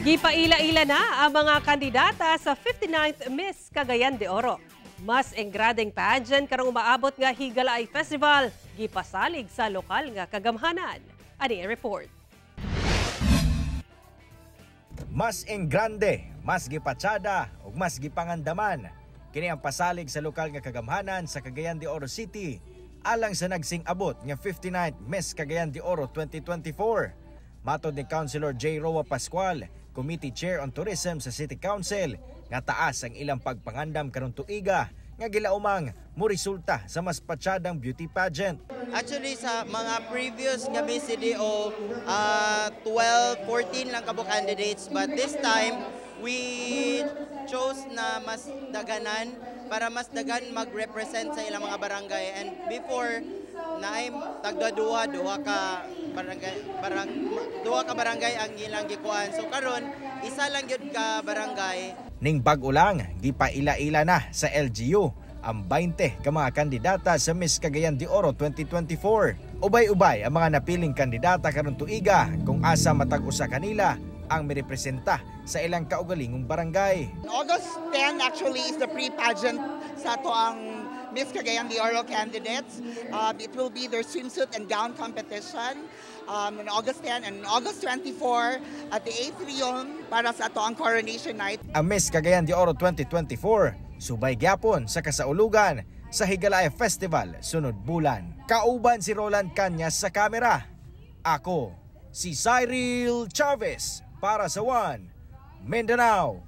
Gipaila-ila na ang mga kandidata sa 59th Miss Cagayan de Oro. Mas engrandeng pageant karong umaabot nga Higalaay Festival, gipasalig sa lokal nga kagamhanan. Ani ang report. Mas engrande, mas gipatsada ug mas gipangandaman. Kini ang pasalig sa lokal nga kagamhanan sa Cagayan de Oro City alang sa nagsing-abot nga 59th Miss Cagayan de Oro 2024. Matod ni Councilor J. Roa Pascual, Committee Chair on Tourism sa City Council, nga taas ang ilang pagpangandam karon tuiga nga gilaumang mo resulta sa mas patsadang beauty pageant. Actually, sa mga previous nga BCDO, 12, 14 lang kabo candidates. But this time, we chose na mas daganan para mas dagan mag-represent sa ilang mga barangay. And before, naay tagduha duha ka barangay, barang, duha ka barangay ang ilang gikuan. So karon, isa lang gyud ka barangay. Ning bag-o lang, gipaila-ila na sa LGU ang 20 ka mga kandidata sa Miss Cagayan de Oro 2024. Ubay-ubay ang mga napiling kandidata karon tuiga kung asa matag usa kanila ang mirepresenta sa ilang kaugalingong barangay. August 10 actually is the pre-pageant sa atoang Miss Cagayan de Oro candidates. It will be their swimsuit and gown competition on August 10 and August 24 at the Atrium para sa atoang coronation night. Ang Miss Cagayan de Oro 2024 subay gyapon sa kasaulugan sa Higalaay Festival sunod bulan. Kauban si Roland Cañas sa kamera. Ako, si Cyril Chavez para sa One Mindanao.